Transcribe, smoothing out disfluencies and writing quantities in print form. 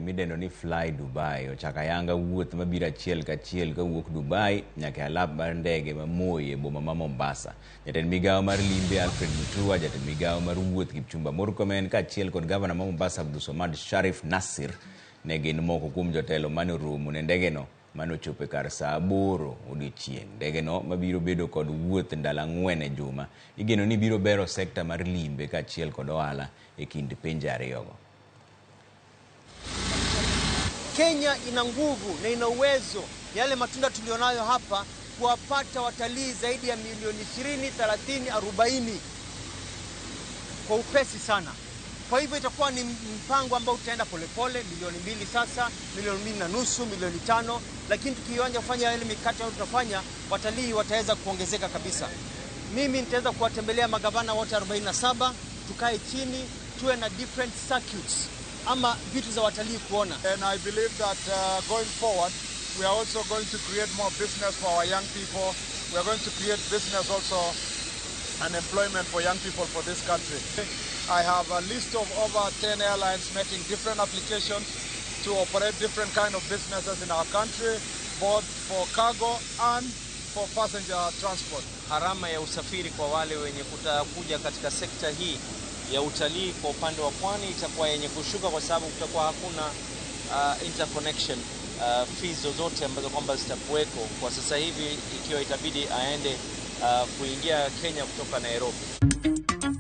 Midendo ni Fly Dubai ochako ayanga wuoth mabiro achiel kachiel kawuok Dubai nyaka e alap mar ndege ma Moi e boma ma Mombasa. Jatend migawo mar limbe Alfred Mutua, jatend migawo mar wuoth Kipchumba Murkomen kaachiel kod gavana ma Mombasa Abdulswamad Sharif Nasir ne gin moko kuom jotelo mane oromo ne ndegeno mane ochopo e kar saa 8 odiochieng'. Ndegeno mabiro bedo kod wuoth ndalo 4 e juma igeno ni biro bero sekta mar limbe kaachiel kod ohala e kind pinje ariyogo. Kenya ina nguvu na ina uwezo, yale matunda tulionayo hapa, kuwapata watalii zaidi ya milioni 20, 30, 40 kwa upesi sana. Kwa hivyo itakuwa ni mpango ambao utaenda polepole, milioni 2 sasa, milioni 2.5, milioni 5, lakini tukianza kufanya yale mikakati ambayo tunafanya, watalii wataweza kuongezeka kabisa. Mimi nitaweza kuwatembelea magavana wote 47, tukae chini, tuwe na different circuits ama vitu za watalii kuona. And I believe that going forward, we are also going to create more business for our young people. We are going to create business also and employment for young people for this country. I have a list of over 10 airlines making different applications to operate different kind of businesses in our country, both for cargo and for passenger transport. Gharama ya usafiri kwa wale wenye kutakuja katika sekta hii ya utalii kwa upande wa pwani itakuwa yenye kushuka kwa sababu kutakuwa hakuna interconnection fees zozote ambazo kwamba zitakuweko kwa sasa hivi, ikiwa itabidi aende kuingia Kenya kutoka Nairobi.